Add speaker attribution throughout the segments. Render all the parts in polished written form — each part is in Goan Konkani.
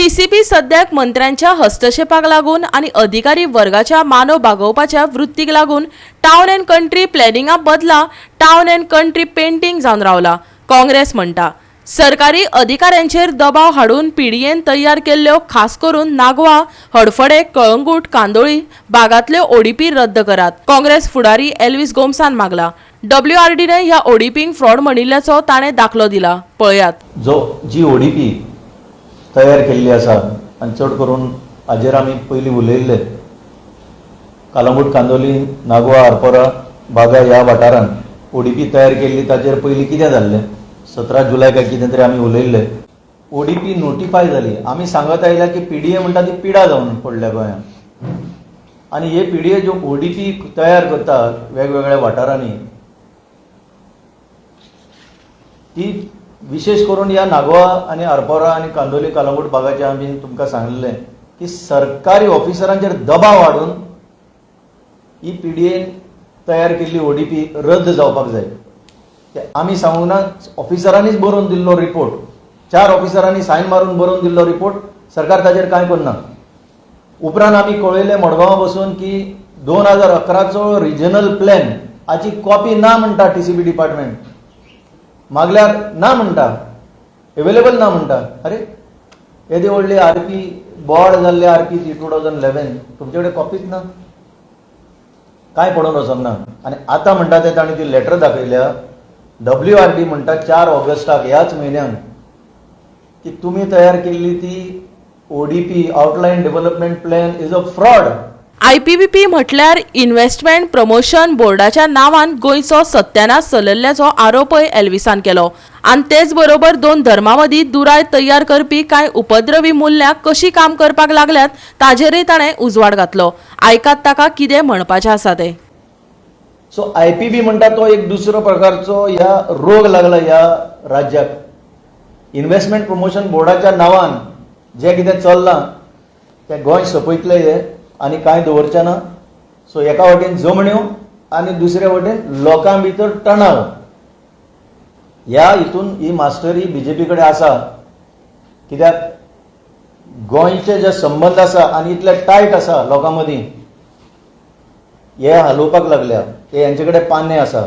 Speaker 1: टीसीपी सद्याक मंत्र्यांच्या हस्तक्षेपाक लागून आनी अधिकारी वर्गाच्या मानव बागोवपाच्या वृत्तीक लागून टावन अँड कंट्री प्लॅनिंगा बदला टावन अँड कंट्री पेंटींग जावन रावला, काँग्रेस म्हणटा. सरकारी अधिकाऱ्यांचेर दबाव हाडून पीडीएन तयार केल्ल्यो, खास करून नागवा, हडफडे, कळंगूट, कांदोळी भागांतल्यो ओडीपी रद्द करात, काँग्रेस फुडारी एल्वीस गोम्सान मागला. डब्ल्यूआरडीने ह्या ओडीपींक फ्रॉड म्हणिल्ल्याचो ताणें दाखलो दिला. पळयात.
Speaker 2: जो जी ओडीपी तयार केल्ली आसा आनी चड करून हाजेर आमी पयलीं उलयल्ले, कालंगूट, कांदोली, नागवा, आरपोरा, बागा ह्या वाठारांत ओडीपी तयार केल्ली. ताचेर पयलीं कितें जाल्लें, 17 जुलय काय कितें तरी आमी उलयल्ले. ओडीपी नोटिफाय जाली. आमी सांगत आयल्या की पीडीए म्हणटा ती पिडा जावन पडल्या गोंयांत आनी हे पीडीए ज्यो ओडीपी तयार करता वेगवेगळ्या वाठारांनी, ती विशेष करून ह्या नागवा आनी आरपोरा आनी कांदोली, कालंगूट भागाचे आमी तुमकां सांगलें की सरकारी ऑफिसरांचेर दबाव हाडून ही पीडीएन तयार केल्ली ओडीपी रद्द जावपाक जाय. ते आमी सांगूंक ना, ऑफिसरांनीच बरोवन दिल्लो रिपोर्ट, चार ऑफिसरांनी सायन मारून बरोवन दिल्लो रिपोर्ट. सरकार ताजेर कांय करना. उपरांत आमी कळयलें मडगांवां बसून की 2011चो रिजनल प्लॅन हाची कॉपी ना म्हणटा टीसीबी डिपार्टमेंट. मागल्यार ना म्हणटा, एवेलेबल ना म्हणटा. अरे, येदी व्हडली आरपी बोवाळ जाल्ली, आरपी ती 2011, तुमचे कडेन कॉपीच ना? कांय पडून वचोंक ना. आनी आतां म्हणटा ते तांणी ती लेटर दाखयल्या. डब्ल्यू आर डी म्हणटा 4 ऑगस्टाक ह्याच म्हयन्याक की तुमी तयार केल्ली ती ODP, outline development plan, is a fraud.
Speaker 1: आयपीबीपी म्हटल्यार इन्व्हेस्टमेंट प्रमोशन बोर्डाच्या नांवान गोंयचो सत्यानाश चलयल्ल्याचो आरोपय एल्विसान केलो आनी तेच बरोबर दोन धर्मां मदीं दुराय तयार करपी कांय उपद्रवी मुल्यां कशी काम करपाक लागल्यात ताजेरय ताणें उजवाड घातलो. आयकात ताका कितें म्हणपाचें आसा तें.
Speaker 2: सो आयपीबी म्हणटा तो एक दुसरो प्रकारचो ह्या रोग लागला ह्या राज्याक. इन्व्हेस्टमेंट प्रमोशन बोर्डाच्या नांवान जें कितें चल्लां तें गोंय सोंपयतलें हें आनी कांय दवरचें ना. सो एका वटेन जमण्यो आनी दुसरे वटेन लोकां भितर तणाव, ह्या हितून ही मास्टरी बीजेपी कडेन आसा. कित्याक गोंयचे जे संबंद आसा आनी इतले टायट आसा लोकां मदीं, हे हालोवपाक लागल्या. हे हेंचे कडेन पाने आसा,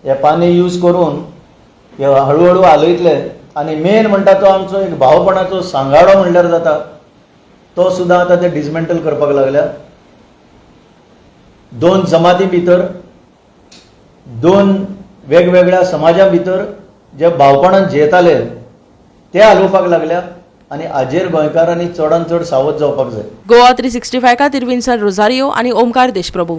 Speaker 2: हे पाने यूज करून हे हळू हळू हालयतले. आनी मेन म्हणटा तो आमचो एक भावपणाचो सांगाडो म्हणल्यार जाता, तो सुद्दां आतां ते डिसमेंटल करपाक लागल्या. दोन जमाती भितर, दोन वेगवेगळ्या समाजा भितर जे भावपणान जियेताले ते हालोवपाक लागल्या आनी हाजेर गोंयकारांनी चडान चड सावध जावपाक जाय.
Speaker 1: गोवा 365 खातीर विन्सन रोजारियो आनी ओमकार देशप्रभू.